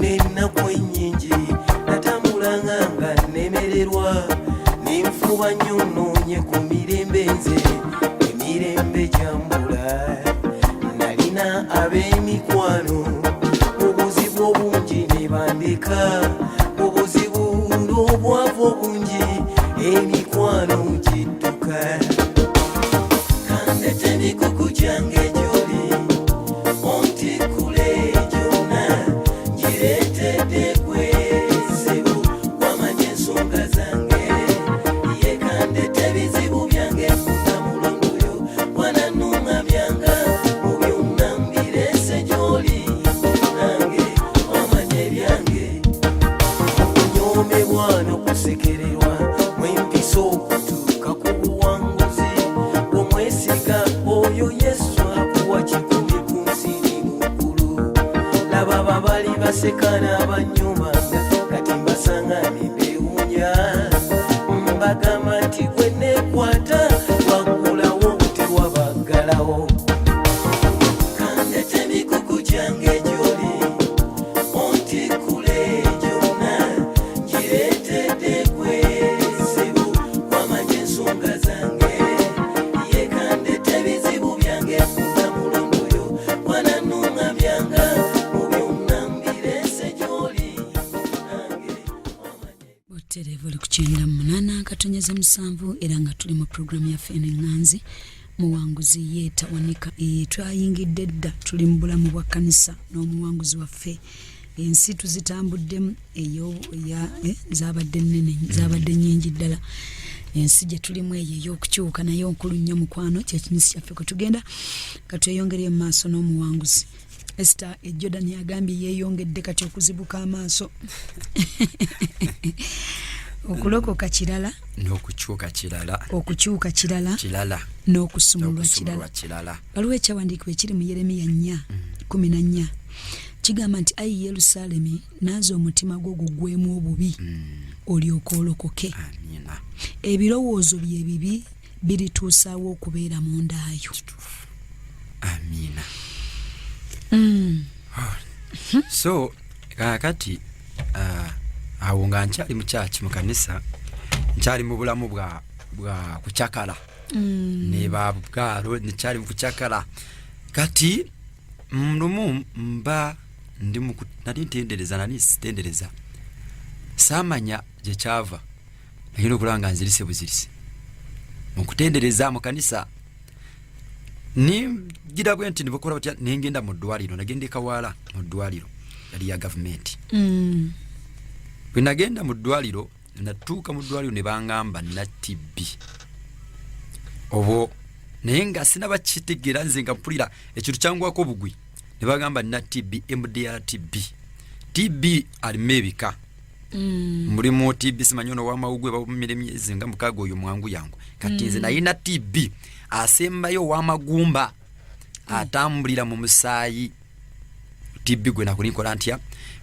N'ennaku ennyingi natambulanga nga nnemererwa, nenfuba nnyo nnoonye ku mirembe, nze emirembe gyambula. Nalina ab'emikwano, mu buzibu obungi ne bandeka, mu buzibu n'obwavu obungi emikwano gidduka. Kandete emikuku gyange gy'oli, ontikule gyonna, ngireetedde kwezibu wamanya ensonga zange. Ye kandete ebizibu byange kunamulondo wananuŋŋamyanga mu byonna, mbireese gy'oli, nange wamanya ebyange. Okunyomebwa n'okusekererwa mwempisa okutuuka ku buwanguzi. Bw'omwesiga oyo Yesu, akuwa 100 ku nsi ne mu ggulu. Laba babali baseka n'abanyumanga, kati mbasanga ne beewuunya. Mbagamba nti gwe neekwata waggulawo, tewabaggalawo. Kandete emikuku gyange gy'oli, ontikule gyonna, ngireetedde kwezibu wamanya ensonga zange. Ye kandete ebizibu byange kunamulondo wananuŋŋamyanga mu byonna, mbireese gy'oli, nange wamanya. Butereevu oli ku 98.7, era nga tuli mu puroguramu yaffe eno eŋŋanzi, Muwanguzi Yeetawanika. Twayingidde dda, tuli mu bulamu bwa kkanisa n'omuwanguzi waffe. Ensi tuzitambuddemu, eyo zabadde nnene, zabadde nnyingi ddala. Ensi gye tulimu eyo ey'okukyuka naye nkulu nnyo, mukwano, kyekinyusi kyaffe kwe tugenda. Katweyongereyo mu maaso n'omuwanguzi Esther. Jordan agambye yeeyongedde kati okuzibuka amaaso. Okulokoka kirala, n'okukyuka kirala, okukyuka kirala, kirala, n'okusumulwa kirala. N'okusumulwa kirala. Waliwo ekyawandiikibwa ekiri mu Yeremiya 4:14, kigamba nti, "Ayi Yerusaalemi, naaza omutima gwo guggwemu obubi, olyoke olokoke." Amiina. Ebirowoozo bye bibi birituusaawo okubeera mu ndaayo. Kituufu, amiina. So kakati awo nga nkyali mu kyaki, mu kanisa, nkyali mu bulamu bwa kucakala ne babgaalo, nkyali mu kucakala. Kati lumu mba ndi nali ntendereza, nali sitendereza, saamanya gye kyava, nagenda okulaba nga nzirise buzirise mu kutendereza mu kanisa. Ningira bwe nti nibakola batya, nengenda mu ddwaliro. Nagenda ekawaala mu ddwaliro, yali ya gavumenti. Bwe nagenda mu ddwaliro, natuuka mu ddwaliro ne baŋŋamba nina TB obwo, naye nga sinaba kitegeera. Nze nga mpulira ekintu kyangwako obugwi, ne bagamba nina TB, MDR TB. TB alimu ebika. Mulimu TB simanyi ono owamawugwe, bamumira emyezi nga 6, oyo mwangu yangu. Kati nze nalina TB asembayo, ow'amagumba, atambulira mu musaayi. TB gwe nakuli nkola ntya,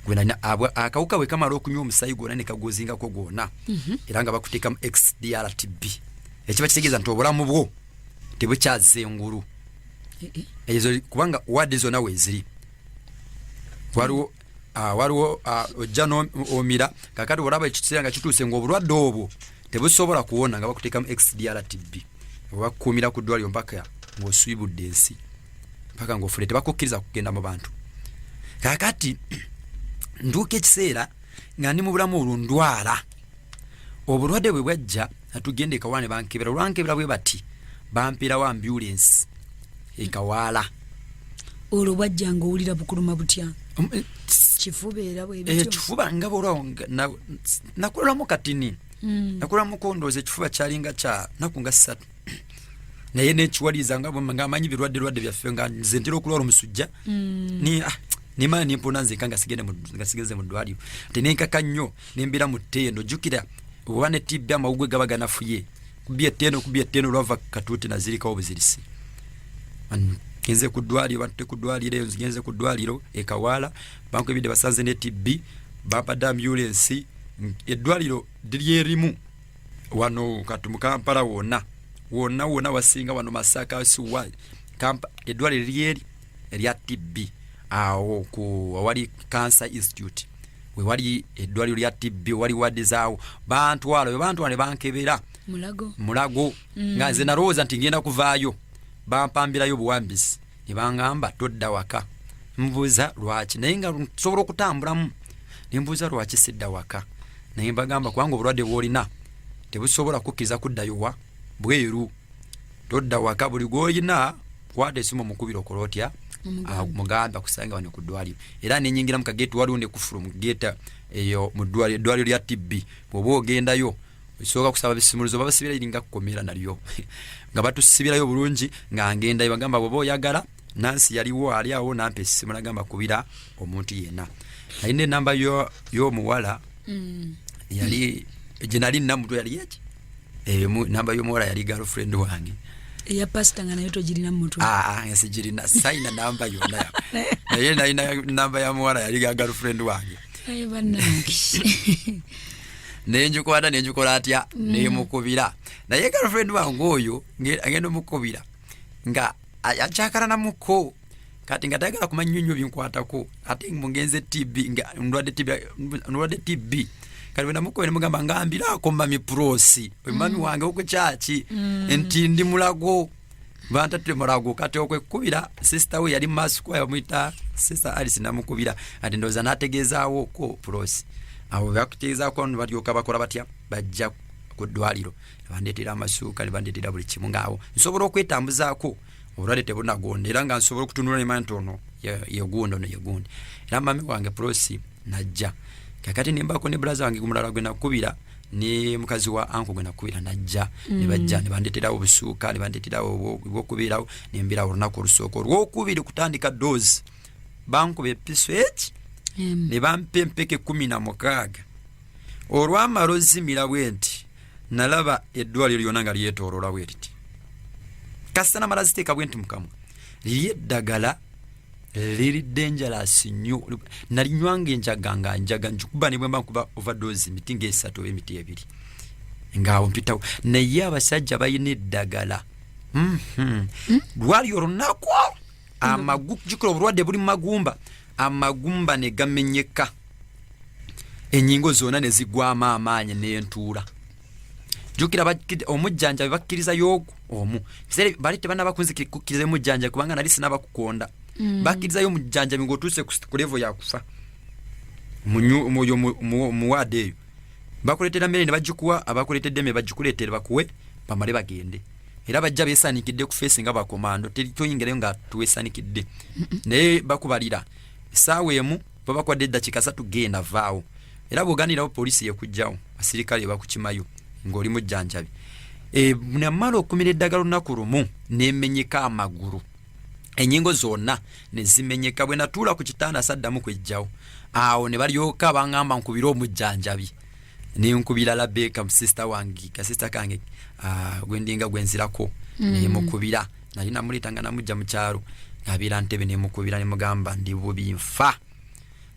gwe nalina akawuka bwe kamala okunywa omusaayi gwona ne kaguzingako gwona, era nga bakuteekamu XDR TB, ekiba kitegeeza nti obulamu bwo tebukyazza engulu. Ezo kubanga ward zonna weeziri, waliwo ojja omira. Kakati olaba ekiseera nga kituuse ngaobulwadde obwo tebusobola kuwona, nga bakuteekamu XDR TB, obakukuumira ku ddwaliro mpaka ng'osuibudde ensi, mpaka ng'ofudde, tebakukkiriza kugenda mu bantu. Kakati ntuuka ekiseera nga ndi mu bulamu olwo, ndwala. Obulwadde bwe bwajja, natugenda ekawaala ne bankebera. Olwankebera bwe bati, bampeerawo ambulance ekawaala. Olwo bwajja nga owulira bukuluma butya? Kifuba era bwebityo? Ekifuba nga bwolwawo nakulolamu katini. Nakulolamuko, ndowooza ekifuba kyalinga kya naku nga 3, naye nekiwaliriza nga nga amanyi birwadde lwadde byaffe, nga nze ntera okulwala omusujja. Ni nimala nimpona nzeka nga sigende nga sigenze mu ddwaliro, ate nenkaka nnyo nembeera mu ttendo. Jjukira oba ne TB amawugwe gaba ganafuye. Kubya ettendo, kubya ettendo, lwava katuuti nazirikawo buzirisi. Ngenze ku ddwaliro, bantute ku ddwaliro eyo, ngenze ku ddwaliro e Kawaala, bankebidde, basanze ne TB, bampadde ambulensi. Eddwaliro liri erimu wano kati mu Kampala wonna wonna wonna, wasinga wano Masaka, siwa eddwaliro liri eri erya TB. Awo ku awali Cancer Institute wewali eddwaliro lya TB, wali wadde zaawo, bantwala. We bantwala ne bankebera. Mulago. Mulago. Nga nze nalowooza nti ngenda kuvaayo, bampambirayo obuwambisi ne baŋŋamba, "Todda waka." Nbuuza lwaki, naye nga nsobola okutambulamu. Nembuuza lwaki sidda waka, naye mbagamba kubanga obulwadde bwolina tebusobola kukkiriza kuddayo wa bweru. Todda waka, buli gwolina kwata esimu omukubira, okola otya? Omugambe. Mugambe akusanga wano ku ddwaliro. Era nenyingira mu kageeti, waliwo ne kufulu mu geeta eyo mu ddwaliro, eddwaliro lya TB. Bw'oba ogendayo osooka kusaba bisimuluzo, babasibira eringa kukomera nalyo, nga batusibirayo bulungi. Nga ngendayo, bagamba bw'oba oyagala nansi yaliwo ali awo, nampa essimu, nagamba kubira omuntu yenna. Alina enamba y'omuwala yali gye nali namutwe, yali eki namba y'omuwala yali girlfriend wange. Eya pasita nga nayo togirina mu mutwe? Ah, ah, sigirina, sayina namba yonna, naye nalina namba ya muwala yali ga girlfriend wange. Aye bannange. Nenjikwata, nenjikola atya, nemukubira. Naye girlfriend wange oyo agenda omukubira nga akyakalanamuko kati nga tayagala kumanya nnyo nnyo binkwatako, ate mugenze TB, nga ndwadde TB, ndwadde TB. Kati bwe namukubira nemugamba, ngambiraako mami Prosi, mami wange okukyaki, nti ndi Mulago, bantatte Mulago. Kati okwekubira sister we yali masukwa, yamuyita Sister Alice. Namukubira ati ndowooza n'ategeezaawo ko Prosi. Abo bakutegezaako ne balyoka bakola batya, bajja ku ddwaliro ne bandeetera amasuuka, ne bandeetera buli kimu, ngaawo nsobola okwetambuzaako, obulwadde tebunagonda, era nga nsobola okutunula nemanya nti ono yegundi, ono yegundi. Era mami wange Prosi najja. Kakati nembako ne brother wange gumulala gwe nakubira, ne mukazi wa uncle gwe nakubira najja. Ne bajja ne bandeterawo obusuuka, ne bandeterawo obwokubeerawo, nembeerawo olunaku olusooka. Olwokubiri kutandika dose, bankuba episo eki ne bampa empeke 16. Olwamala ozimira bwe nti, nalaba eddwaliro lyonna nga lyetooloola bwe riti. Kasita namala ziteeka bwe nti mukamwa, liri eddagala liri dangerous nnyo. Nalinywanga enjaga nga njaga njikuba, ne bwemba nkuba overdose emiti ngaesatu oba emiti ebiri, ngaawo mpitawo. Naye abasajja balina eddagala. Lwali olunaku amagu jukira obulwadde buli mu magumba, amagumba ne gamenyeka, enyingo zonna ne zigwamu amaanyi n'entuula. Jjukira omujjanjabi bakkiriza yoogu omu. Biseera bali tebanaba kukkiriza omujjanjabi, kubanga nali sinaba kukonda. Bakkirizayo omujjanjabi ng'otuuse ku level ya kufa. Oyo muwaada eyo bakuleetera mmere ne bagikuwa, abakuleetedde emmere bagikuleetera bakuwe, bamale bagende. Era bajja beesanikidde ku face nga bakomando, toyingirayo nga tuwesanikidde, naye bakubalira essaawa emu, babakuwadde eddakiika 3, genda vaawo. Era bw'oganirawo poliisi yekugjawo, asirikale bakukimayo ng'oli mujjanjabi. Namala okumira eddagala olunaku lumu, nemenyeka amagulu, enyingo zonna ne zimenyeka. Bwe natuula ku kitanda saddamu kwejjawo. Awo ne balyoka baŋŋamba nkubire omujjanjabi, nenkubira Labeka, sister wange, kasista kange, gwendinga gwenzirako. Nemukubira, nali namuleeta nga namujja mu kyalo, ng'abeera Ntebe. Nemukubira nemugamba ndi bubi, nfa.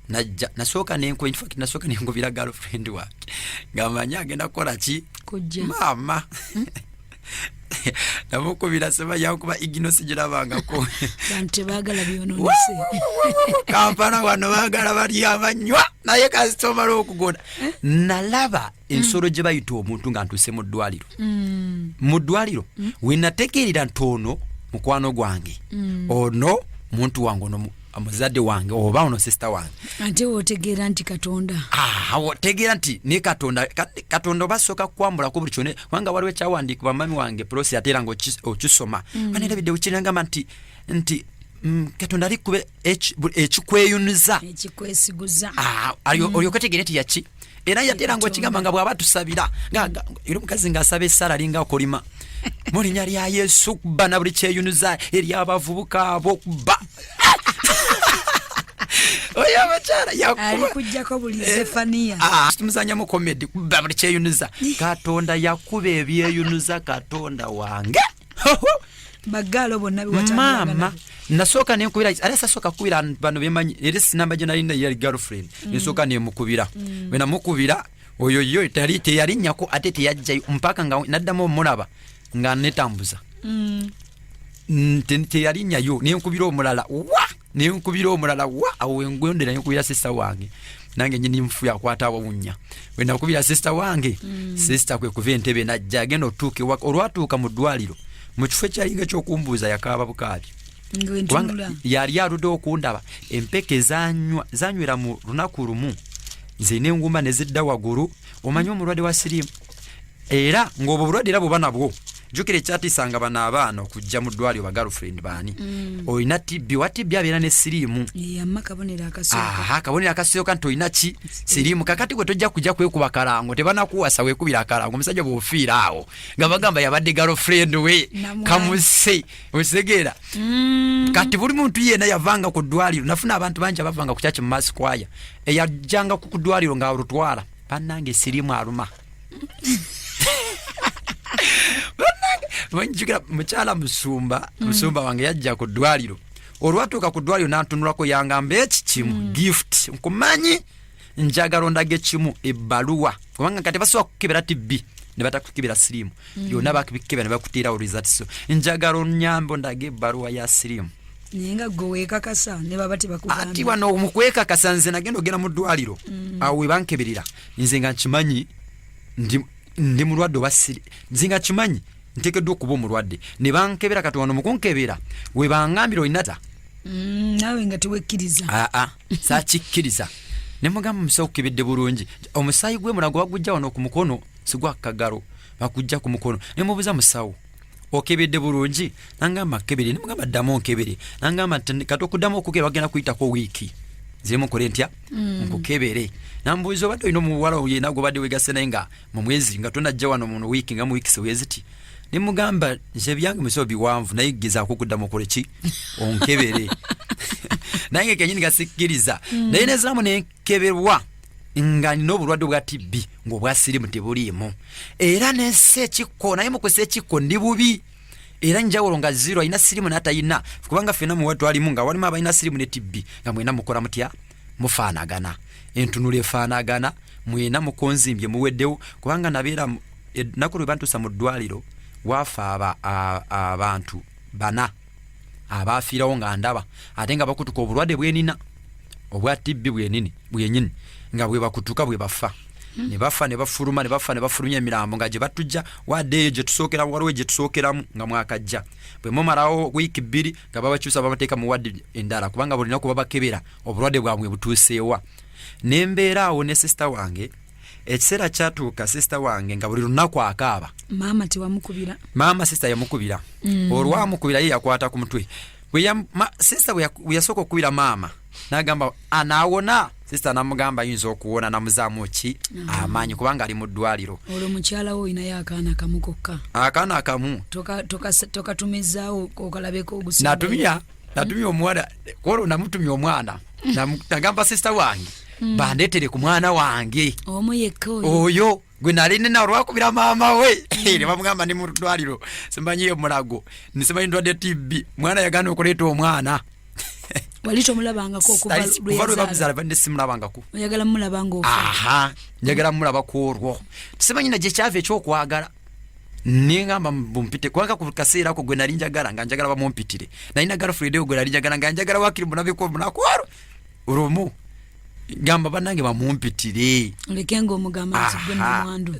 Najja, nasooka nenko, in fact nasooka nenkubira girlfriend wange ng'amanyi agenda kukola ki. Kujja. Maama namukubira sema yankuba igino sigirabangako. Bantu tebaagala byononese. Kampala wano baagala balya banywa, naye kasita omala okugonda. Nalaba ensolo gye bayita omuntu nga ntuuse mu ddwaliro. Mu ddwaliro wenategeerera nti ono mukwano gwange, ono muntu wange, ono muzadde wange, oba ono sister wange. Ate wotegeera nti Katonda. Ah, otegeera nti ne Katonda, Katonda oba asooka kukwambulako buli kyone, kubanga waliwo ekyawandiikibwa mami wange Prosi ate era nga okisoma. Banerabidde wekirangamba nti Katonda alikuba ekikweyunuza, ekikwesiguza. Ah, olyoke otegeere nti yaki. Era yatera nga okigamba nga bw'aba tusabira, era omukazi ng'asaba essala alinga akolima mu linnya lya Yesu, kuba na buli kyeyunuza eri abavubuka abo, kuba oyo abakyala yakuba. Ali kujjako buli Zefaniya. Ah, tumuzanyamu comedy, kuba buli kyeyunuza. Katonda yakuba ebyeyunuza, Katonda wange. Bagaalo bonna. Maama nasooka nenkubira, era sasooka kukubira bano bemanyi, era sinamba gye nalina yali girlfriend. Nesooka nemukubira. Bwe namukubira oyo yo teyalinnyako, ate teyajjayo mpaka nga naddamu omulaba nga netambuza. Teyalinnyayo. Nenkubira omulala wa Nenkubira omulala wa awo wengondera, nenkubira sister wange, nange nyini nfu yakwata awawunya. Bwe nakubira sister wange, sister kwe kuva entebe najja, agenda otuuka ewaka. Olwatuuka mu ddwaliro, mu kifo ekyalinga ekyokumbuuza, yakaaba bukaabi. Kubanga Ngwentunula. Yali aludde okundaba. Empeke zanywera mu lunaku lumu, nze nengumba ne zidda waggulu. Omanyi omulwadde wa siriimu, era ng'obwo obulwadde era bw'oba nabwo, jjukira ekyatiisanga bano abaana okujja mu ddwaliro, ba girlfriend baani, olina TB, wa TB abeera ne siriimu. Yamma kabonero akasooka. Aha, akabonero akasooka nti olina ki? Siriimu. Kakati gwe tojja kujja kwekuba kalango, tebanakuwasa wekubira akalango. Omusajja bw'ofiira awo nga bagamba yabadde girlfriend we. Namwana. Kamuse, okitegeera? Kati buli muntu yenna yavanga ku ddwaliro, nafuna abantu bangi abavanga ku kyaki mu mass choir, eyajjanga ku ddwaliro nga olutwala, bannange siriimu aluma. Bannange, njukira mukyala musumba, musumba wange yajja ku ddwaliro. Olwatuuka ku ddwaliro nantunulako, yangamba eki kimu, "Gift, nkumanyi, njagala ondage kimu, ebbaluwa," kubanga kati basobola kukebera TB ne batakukebera siriimu. Byonna bakubikebera ne bakuteerawo results. Njagala onyambe ondage ebbaluwa ya siriimu. Naye nga gwe weekakasa ne baba Ati tebakugambye. Wano mukwekakasa, nze nagenda ogenda mu ddwaliro, awo we bankeberera, nze nga nkimanyi ndi mulwadde oba siri, nze nga kimanyi nteekeddwa okuba omulwadde. Ne bankebera. Kati wano mukunkebera we bangambira olina ta Naawe nga tewekkiriza. Aa, sakikkiriza. Ne mugamba, "Omusawo, kukebedde bulungi? Omusaayi gw'emulago bagujja wano ku mukono, sigwa kagalo, bakujja ku mukono." Ne mubuuza, "Musawo, okebedde bulungi?" Nangamba, "Kebere." Ne mugamba, "Ddamu onkebere." Nangamba nti, "Kati okuddamu okukebera bagenda kuyitako wiiki, nziremu nkole ntya? Nkukebere." Nambuuza, "Obadde olina omuwala yena gwobadde wegase naye nga mu mwezi nga tonajja wano muno wiiki nga mu wiiki weziti?" Ne mugamba, "Nze ebyange musawo biwanvu, naye gezaako okuddamu okole ki? Onkebere." Naye nga kenyini gasikkiriza. Naye neziramu nenkeberwa nga nina obulwadde obwa TB, ng'obwa sirimu tebuliimu, era nensa ekikko. Naye mukusa ekikko ndi bubi, era njawulo nga zero, alina sirimu n'atayina, kubanga ffenna muwa twalimu nga walimu abalina sirimu ne TB, nga mwena mukola mutya? Mufaanagana, entunula efaanagana, mwena mukonzimbye, muweddewo. Kubanga nabeera ennaku lwe bantuusa mu ddwaliro, waafa abantu bana abafiirawo nga ndaba, ate nga bakutuka obulwadde bwenina obwa TB bwenini bwenyini, nga bwe bakutuka bwe bafa, ne bafa ne bafuluma, ne bafa ne bafulumya emirambo nga gye batujja wadde eyo gye tusookera, waliwo gye tusookeramu nga mwakajja. Bwe mumalawo wiiki 2 nga babakyusa, babateeka mu wadde endala, kubanga buli lunaku babakebera obulwadde bwabwe butuuseewa. Nembeera awo ne sister wange. Ekiseera kyatuuka sister wange nga buli lunaku akaaba. Maama tewamukubira? Maama sister yamukubira. Olwamukubira, ye yakwata ku mutwe. Sister bwe yasooka okukubira maama, nagamba, "Anaawona?" Sister namugamba, "Ayinza okuwona." Namuzaamu ki? Amaanyi, kubanga ali mu ddwaliro. Olwo mukyala wo olinayo akaana kamu kokka? Akaana kamu. Tokatumizaawo okalabeko ogusembayo? Natumya omuwala kwolwo, namutumya omwana. Nagamba sister wange bandeetere ku mwana wange. Omu yekka oyo? Oyo gwe nali nina. Olwakubira maama we, ne bamugamba ndi mu ddwaliro, simanyiyo mulago, nsimanyi ndwadde TB. Mwana yagaana okuleeta omwana. Wali tomulabangako okuva Kuva lwe lwe yazaala? Bamuzaala badde simulabangako. Oyagala mulaba ngaofa? Aha, njagala mulaba ku olwo. Simanyi nagye kyava ekyokwagala, nengamba bumpite, kubanga ku kaseera ako gwe nali njagala, nga njagala bamumpitire. Nalina girlfriend eyo gwe nali njagala, nga njagala wakiri mulabeko munaku olwo lumu, gamba bannange bamumpitire. Oleke ngaomugamba nti gwe Aha. namwandu.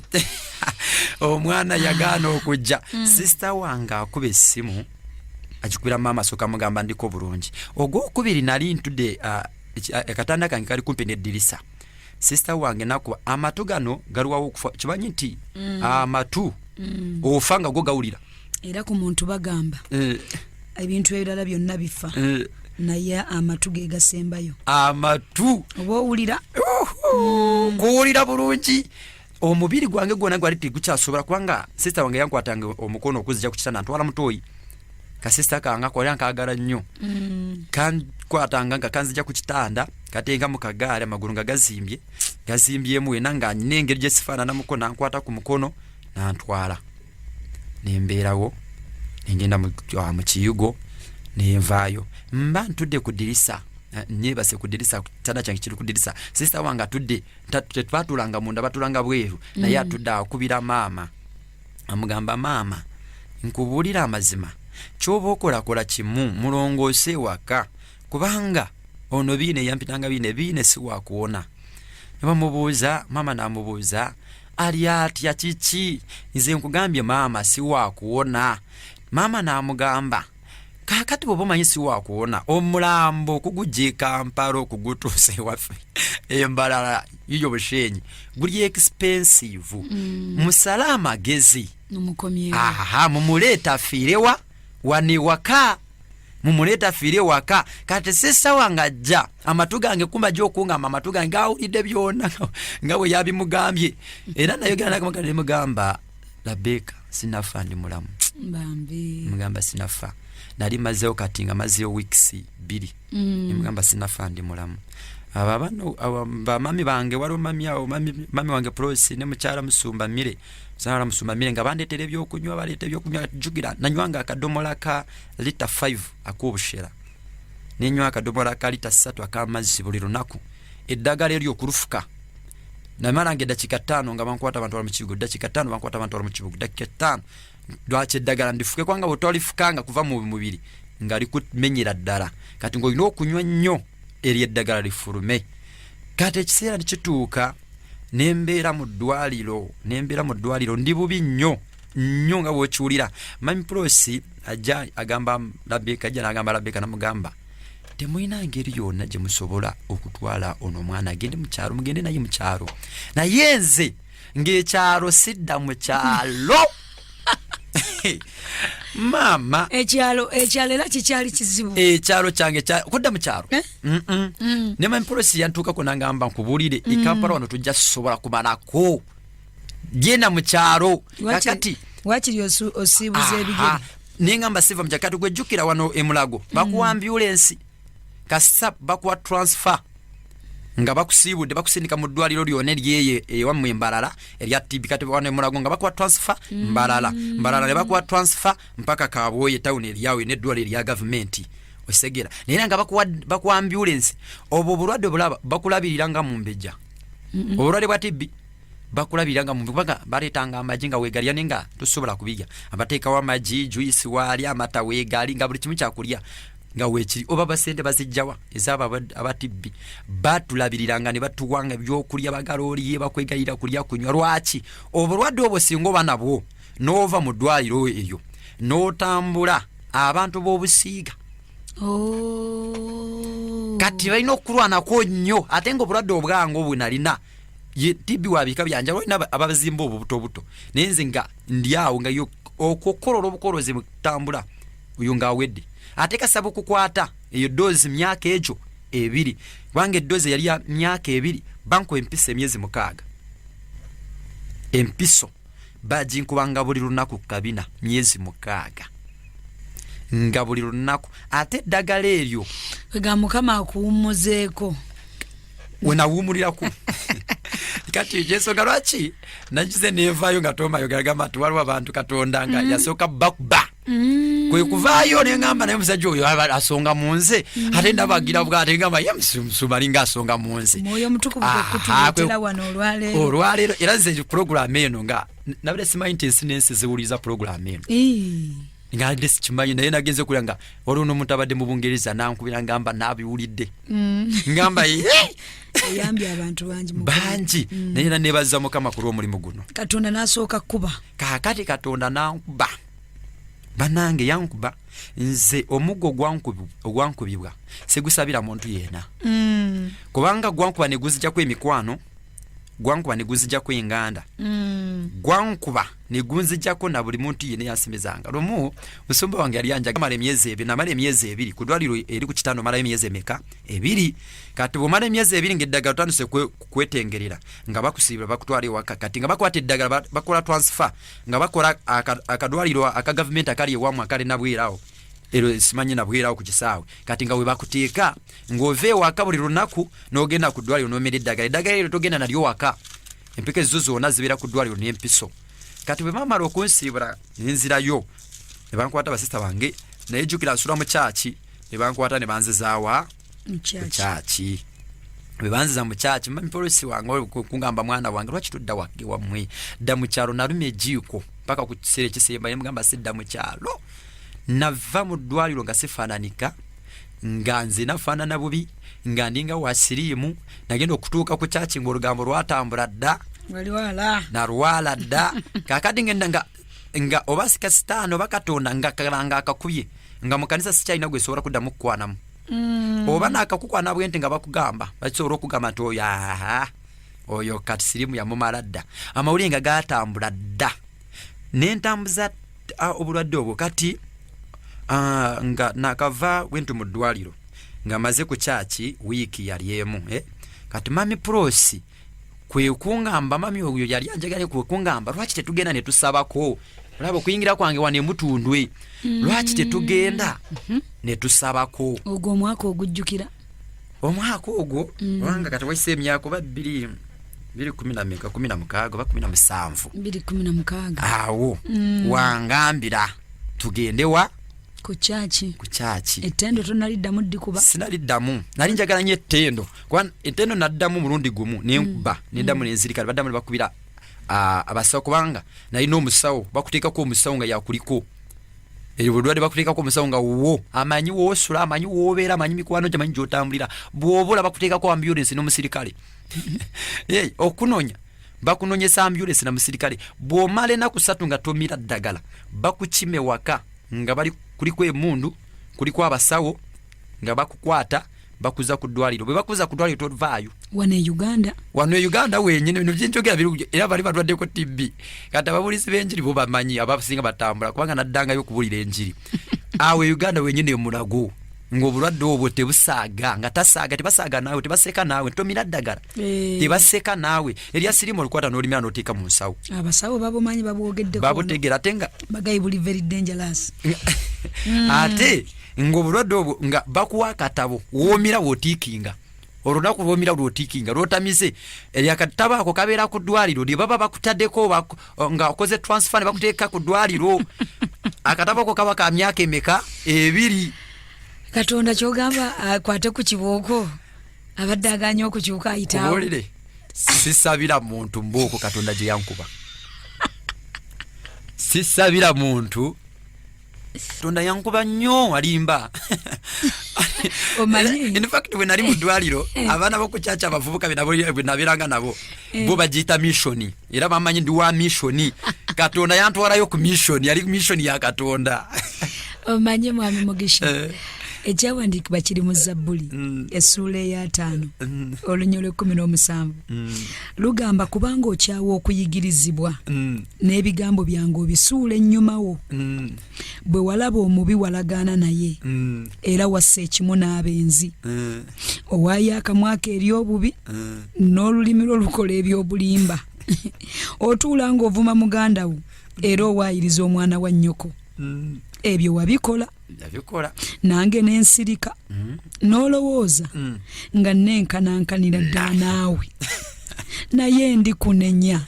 Omwana yagaana okujja. Sister wange akuba essimu, agikubira maama, asooka mugamba, "Ndiko bulungi." Ogwokubiri nali ntudde, akatanda kange kali kumpi n'eddirisa. Sister wange nakuba, amatu gano galwawo okufa. Kimanyi nti amatu ofa nga go gawulira. Era ku muntu bagamba ebintu ebirala byonna bifa, naye amatu ge gasembayo. Amatu. Oba owulira. Uhu, kuwulira bulungi. Omubiri gwange gwona gwali tegukyasobola, kubanga sister wange yankwatanga omukono okuzija ku kitanda, ntwala mutoyi. Kasista kange ako era nkagala nnyo. Kankwatanga nga kanzija ku kitanda, katenga mu kagaali, amagulu nga gazimbye, gazimbyemu wena, nga nyina engeri gyesifaananamuko. Nankwata ku mukono nantwala, nembeerawo, nengenda mu kiyugo, nenvaayo. Mba ntudde ku dirisa, nebase ku dirisa, kitanda kyange kiri ku dirisa. Sister wange atudde, tetwatulanga munda, batulanga bweru, naye atudde akubira maama, amugamba, "Maama, nkubuulira amazima, kyoba okolakola kimu, mulongoose ewaka." Kubanga ono Biine yampitanga Biine, Biine si wakuwona. Ne bamubuuza, maama n'amubuuza, ali atya, kiki? Nze nkugambye maama si wakuwona. Maama n'amugamba, kaakati bw'oba omanyi si wakuwona, omulambo okugujja e Kampala okugutuusa ewaffe Embalala yiyo Bushenyi guli expensive. Musale amagezi. Mumukomyewo. Aha, mumuleeta afiirewa wano ewaka, mumuleeta afiire ewaka. Kati sisita wange ajja, amatu gange kumba ajja okungamba, amatu gange gawulidde byonna nga bwe yabimugambye. Era nayogera nakamugamba, nemugamba, Labeka, sinafa, ndi mulamu. Bambi. Mugamba sinafa, nali mazeewo kati nga mazeewo weeks 2. Nemugamba sinafa, ndi mulamu. Abo abano, abo bamami bange, waliwo mami awo, mami wange Prosi ne mukyala Musumba Mire, mukyala Musumba Mire, nga bandeetera ebyokunywa, baleeta ebyokunywa. Jjukira nanywanga akadomola ka lita 5 ak'obushera, nenywa akadomola ka lita 3 ak'amazzi buli lunaku. Eddagala eryo okulufuka namalanga eddakiika 5 nga bankwata bantwala mu kibuga, eddakiika 5 bankwata bantwala mu kibuga, eddakiika 5. Lwaki eddagala ndifuke? Kubanga bw'otolifukanga kuva mu mubiri nga likumenyera ddala. Kati ng'olina okunywa nnyo eryo eddagala lifulume. Kati ekiseera nekituuka nembeera mu ddwaliro, nembeera mu ddwaliro ndi bubi nnyo nnyo nga bw'okiwulira. Mami Prosi ajja agamba Labeka, ajja n'agamba Labeka, namugamba temulina ngeri yonna gye musobola okutwala ono omwana agende mu kyalo, mugende naye mu kyalo. Naye nze ng'ekyalo sidda mu kyalo. Maama, Ekyalo era kikyali kizibu. Ekyalo kyange kudda mu kyalo. Eh? Mm-mm. Ne mami Prosi yantuukako nangamba, nkubuulire, e Kampala wano tujja kusobola kumalako, genda mu kyalo. Kakati Wakiri osiibuza ebigere. Nengamba siva mu kyalo. Kati gwejjukira wano emulago bakuwa ambulensi, kasita bakuwa transfer nga bakusiibudde, bakusindika mu ddwaliro lyonna eryeyo ewammwe Embalala erya TB. Kati wano emulago nga bakuwa transfer Mbalala, Mbalala ne bakuwa transfer mpaka Kabwoye town eryawe n'eddwaliro erya gavumenti, osegera. Naye era nga bakuwa ambulance. Obwo obulwadde obulaba bakulabirira nga mumbejja. Obulwadde bwa TB bakulabirira nga mumbe, kubanga baleetanga amagi nga weegalya, naye nga tosobola kubirya. Abateekawo amagi, juice waali, amata weegali, nga buli kimu kyakulya nga weekiri. Oba basente bazijjawa ezaabo aba TB? Batulabiriranga ne batuwanga ebyokulya, bagala olye, bakwegayira kulya, kunywa. Lwaki? Obulwadde obwo singa oba nabwo n'ova mu ddwaliro eyo n'otambula, abantu b'obusiiga. Kati balina okulwanako nnyo. Ate nga obulwadde obwange obwe nalina ye TB wa bika byanjawulo. Olina abazimba obwo buto buto, naye nze nga ndi awo nga yo okukolola obukolozi mutambula oyo ng'awedde. Ate kasaba okukwata eyo doozi myaka egyo 2, kubanga eddoozi eyali ya myaka 2 bankuba empiso emyezi 6. Empiso baginkubanga buli lunaku kabina myezi 6, nga buli lunaku. Ate eddagala eryo Ga Mukama akuwummuzeeko. Wenawuumuliraku. Kati ekyensonga lwaki nagize nevaayo nga tomayogera, gamba nti waliwo abantu Katonda nga yasooka bakuba kwe kuvaayo, neŋamba naye omusajja oyo asonga mu nze, ate ndabagira bwate ngamba ye musumba alinga asonga mu nze. Mwoyo Omutukuvu kutuleetera wano olwaleero. Olwaleero era nze pulogulaamu eno nga nabadde simanyi nti ensi n'ensi ziwuliriza pulogulaamu eno. Nga nde sikimanyi, naye nagenze kulya nga waliwo n'omuntu abadde mu Bungereza nankubira ngamba nabiwulidde, ngamba ye Oyambye abantu bangi mu bangi. Naye era nebaza Mukama ku lw'omulimu guno. Katonda n'asooka kuba. Kaakati Katonda nankuba, banange yankuba nze omuggo ogwankubibwa sigusabira muntu yena, kubanga gwankuba ne guzijjako emikwano, gwankuba ne gunzijjako enganda, gwankuba ne gunzijjako na buli muntu yenna yansimizanga. Lumu musumba wange yali anjaga, mala emyezi 2, namala emyezi 2 ku ddwaliro eri ku kitanda. Omalayo emyezi emeka? 2. Kati bw'omala emyezi 2 ng'eddagala otandise kwetengerera, nga bakusiibula bakutwala ewaka. Kati nga bakwata eddagala, bakola transfer nga bakola akadwaliro aka gavumenti akali ewamu akali Nabwerawo ero, simanyi Nabwerawo ku kisaawe. Kati nga we bakuteeka ng'ova ewaka buli lunaku n'ogenda ku ddwaliro n'omera eddagala. Eddagala eryo togenda nalyo waka, empeke zo zonna zibeera ku ddwaliro n'empiso. Kati bwe bamala okunsiibula nenzirayo ne bankwata basista bange, naye jjukira nsula mu kyaki, ne bankwata ne banzizaawa mu mu kyaki. Kyaki. Bwe banziza mu kyaki, mami polisi wange oli kungamba, mwana wange, lwaki tudda wake wammwe, dda mu kyalo. Nalumya ejiiko paka ku kiseera ekisemba, ne mugamba sidda mu kyalo. Nava mu ddwaliro nga sifaananika. Nga nze nafaanana bubi, nga ndinga wa siriimu. Nagenda okutuuka ku kyaki nga olugambo lwatambula dda. Waliwala. Nalwala dda. Kakati ngenda nga oba sika sitaani oba Katonda nga kalanga akakubye, nga mu kanisa sikyalina gwe sobola kuddamu kukwanamu. Oba nakakukwana bwe nti nga bakugamba, bakisobola okugamba nti oyo, aha, oyo kati siriimu yamumala dda. Amawulire nga gatambula dda, nentambuza obulwadde obwo. Kati nga nakava bwentu mu ddwaliro, nga maze ku kyaki wiiki yali emu, eh? Kati mami Prosi kwe kungamba, mami oyo yali anjagala, kwe kungamba, "Lwaki tetugenda ne tusabako?" Olaba okuyingira kwange wano emutundwe. "Lwaki tetugenda ne tusabako?" Ogwo omwaka ogujjukira? Omwaka ogwo, kubanga kati wayise emyaka oba bbiri, bbiri kumi na meka, 16 oba 17. 216. Awo wangambira tugende wa? Ku kyaki. Ku kyaki. Ettendo tonaliddamu ddikuba? Sinaliddamu. Nali njagala nnyo ettendo, kuba ettendo naddamu mulundi gumu nenkuba, neddamu nenzirika, baddamu ne bakubira abasawo, kubanga nalina omusawo. Bakuteekako omusawo nga yakuliko eryo bulwadde, bakuteekako omusawo nga wo amanyi woosula, amanyi woobeera, amanyi mikwano gyo, amanyi gyotambulira. Bw'oba bakuteekako ambulance n'omusirikale. Hey, okunonya bakunonyesa ambulance na musirikale. Bw'omala enaku 3 nga tomira ddagala, bakukima ewaka nga bali kuliko emundu, kuliko abasawo nga bakukwata, bakuza ku ddwaliro. Bwe bakuza ku ddwaliro, tovaayo. Wano e Uganda? Wano e Uganda wenyini. Bino byenjogera biri, era bali balwaddeko TB. Kati ababulizi b'enjiri bo bamanyi, abasinga batambula, kubanga naddangayo okubuulira enjiri awo e Uganda wenyini emulago, ng'obulwadde obwo tebusaaga, nga tasaaga, tebasaaga naawe, tebaseka naawe, tomira ddagala. Tebaseka naawe. Erya sirimu olukwata n'olimira n'oteeka mu nsawo. Abasawo babumanyi, babwogeddeko. Babutegeera, ate nga bagayi buli very dangerous. Ate ng'obulwadde obwo nga bakuwa akatabo woomira, wootiikinga olunaku lwomira, lwotiikinga, lwotamize. Eryakatabo ako kabeera ku ddwaliro lye baba bakutaddeko nga okoze transfer ne bakuteeka ku ddwaliro. Akatabo ako kaba ka myaka emeka? 2. Katonda kyogamba akwate ku kibooko abadde aganye okukyuka ayitaawo. Kubuulire, sisabira muntu mbuuku Katonda gye yankuba. Sisabira muntu. Katonda yankuba nnyo, alimba. Omanyi? In fact, bwe nali mu ddwaliro, abaana bokukyakya, abavubuka bwe nabeeranga nabo, bo bagiyita mission, era bamanyi ndi wa mission. Katonda yantwalayo ku mission, yali mission ya Katonda. Omanyi, mwami Mugisha, ekyawandiikibwa kiri mu Zabbuli, essuula ey'ataano, olunya olw'e17, lugamba, "Kubanga okyawa okuyigirizibwa, n'ebigambo byange obisuula ennyuma wo. Bwe walaba omubi walagaana naye, era wassa ekimu n'abenzi. Owaayo akamwa ko eri obubi, n'olulimi lwo lukola ebyobulimba. Otuula ng'ovuma muganda wo, era owaayiriza omwana wa nnyoko. Ebyo wabikola, Yabikola. nange n'ensirika. N'olowooza nga nenkanankanira ddala naawe, naye ndi kunenya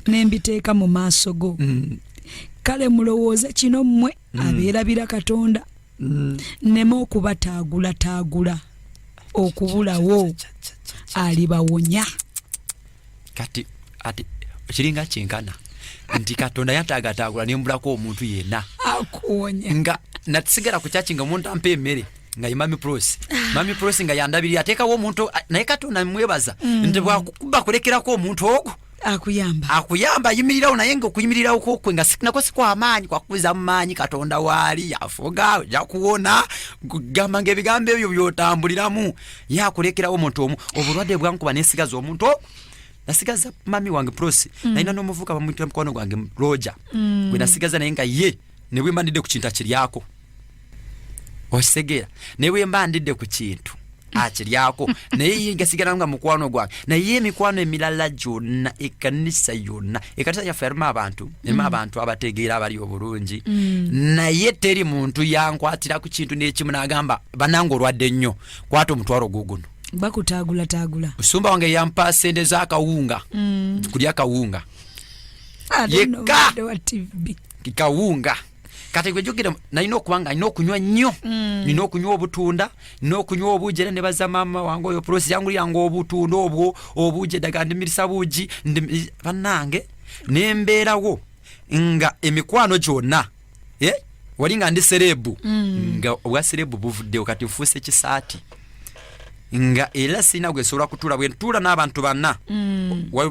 ne mbiteeka mu maaso go. Kale mulowooze kino mmwe abeerabira Katonda, nneme okubataagulataagula okubulawo alibawonya." Kati ati kiringa kyenkana nti Katonda yataagataagula nembulako omuntu yenna akuwonya. Nga nasigala ku kyaki nga omuntu ampa emmere nga ye mami Pros. Mami Pros nga yandabirira, ateekawo omuntu, naye Katonda mwebaza nti bwakuba kulekerako omuntu ogwo akuyamba. Akuyamba, ayimirirawo, naye nga okuyimirirawo kwokwe nga nako si kwamaanyi, kwakuza mu maanyi. Katonda waali afuga, ojja kuwona. Gamba nga ebigambo ebyo byotambuliramu, ye akulekerawo omuntu omu. Obulwadde bwankuba nesigaza omuntu ogwo, nasigaza mami wange Prosi. Nalina n'omuvuka bamuyitira mukwano gwange Roger, gwe nasigaza, naye nga ye ne bwe mba ndidde ku kintu akiryako. Okitegeera? Ne bwe mba ndidde ku kintu akiryako, naye ye ngasigala nga mukwano gwange. Naye emikwano emirala gyonna, ekkanisa yonna, ekkanisa yaffe erimu abantu, erimu abantu abategeera, abali obulungi, naye teri muntu yankwatira ku kintu n'ekimu n'agamba, "Banange, olwadde nnyo, kwata omutwalo guguno." Bakutaagulataagula. Musumba wange yampa sente z'akawunga, kulya kawunga. Ate nno Yekka. omulwadde wa TB. Kawunga. Kati gwe jjukira, nalina okuba nga nina okunywa nnyo, nina okunywa obutunda, nina okunywa obuugi. Era nebaza maama wange oyo Prosi, yanguliranga obutunda obwo, obuugi, eddagala ndimirisa buugi. Bannange, nembeerawo nga emikwano gyonna, eh? Wali nga ndi serebu, nga obwa serebu buvuddewo, kati nfuuse kisaati, nga era sirina gwe nsobola kutuula. Bwe ntuula n'abantu banna,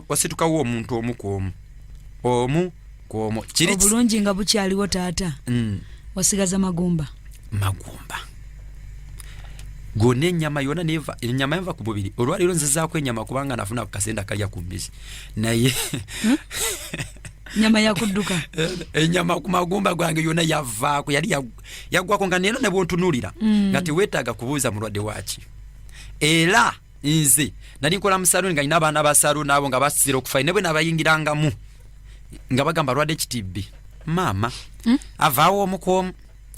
wasitukawo omuntu omu ku omu, omu ku omu. Kiri Obulungi nga bukyaliwo, taata, wasigaza magumba? Magumba gonna, enyama yona neva, enyama yanva ku mubiri. Olwaleero nzizaako enyama kubanga nafuna ku kasente kalya ku mbizi, naye Nyama yakudduka? Enyama ku magumba gwange yona yavaako, yali yaggwako, nga neno ne bwontunuulira nga teweetaaga kubuuza mulwadde waaki. Era nze nali nkola mu saluuni, nga nina abaana ba saluuni abo nga basira okufa, ne bwe nabayingirangamu nga bagamba lwadde kitibbi maama. Avaawo omu ku omu,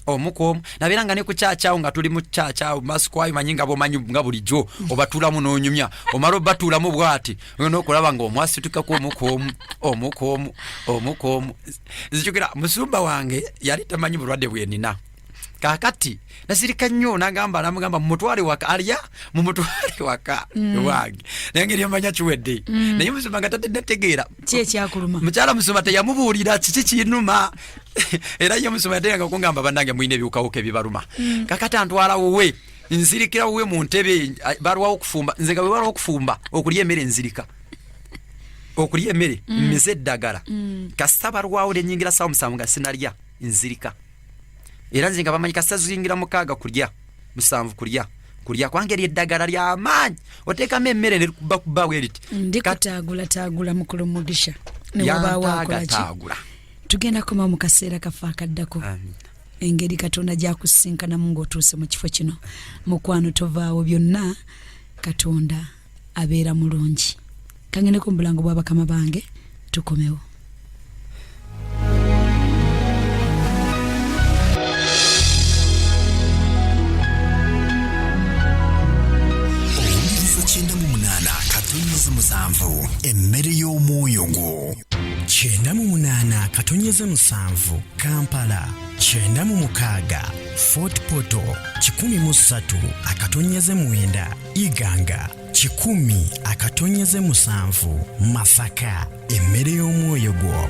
omu ku omu. Nabeera nga ne ku kyakyawo, nga tuli mu kyakyawo masikwayo, manyi nga bomanyi nga bulijjo obatuulamu n'onyumya, omala obatuulamu bwati n'okulaba nga omwasitukako omu ku omu, omu ku omu, omu ku omu. Nzijukira musumba wange yali tamanyi bulwadde bwenina. Kakati nasirika nnyo, nagamba, namugamba mumutwale waka, alya mumutwale waka ewange, naye ngeri omanya kiwedde. Naye musumba nga tategeera. Ki ekyakuluma? Mukyala musumba teyamubuulira kiki kinuma. Era ye musumba yateranga okungamba, bannange mulina ebiwukawuka ebibaluma. Kakati antwala wuwe, nzirikira wuwe mu ntebe, balwawo okufumba. Nze nga bwe balwawo okufumba, okulya emmere, nzirika okulya emmere, mmize eddagala. Kasita balwawo nenyingira sawa 7 nga sinalya, nzirika. Era nze nga bamanyi kasita ziyingira 6 kulya, 7 kulya, kulya kubanga eri eddagala lyamaanyi, oteekamu emmere nerikubakuba bweriti. Ndi kutaagulataagula, mukulu Mugisha, newabaawo akolaki. Yantaagataagula. Tugenda koma mu kaseera kaffe akaddako, engeri Katonda gyakusisinkanamu ng'otuuse mu kifo kino. Mukwano, tovaawo, byonna Katonda abeera mulungi. Kangendeko mu bulango bwa bakama bange, tukomewo. Owuliriza 98.7, emmere y'omwoyo gwo. 98.7 Kampala, 96 Fort Portal, 103.9 Iganga, 100.7 Masaka, emmere y'omwoyo gwo.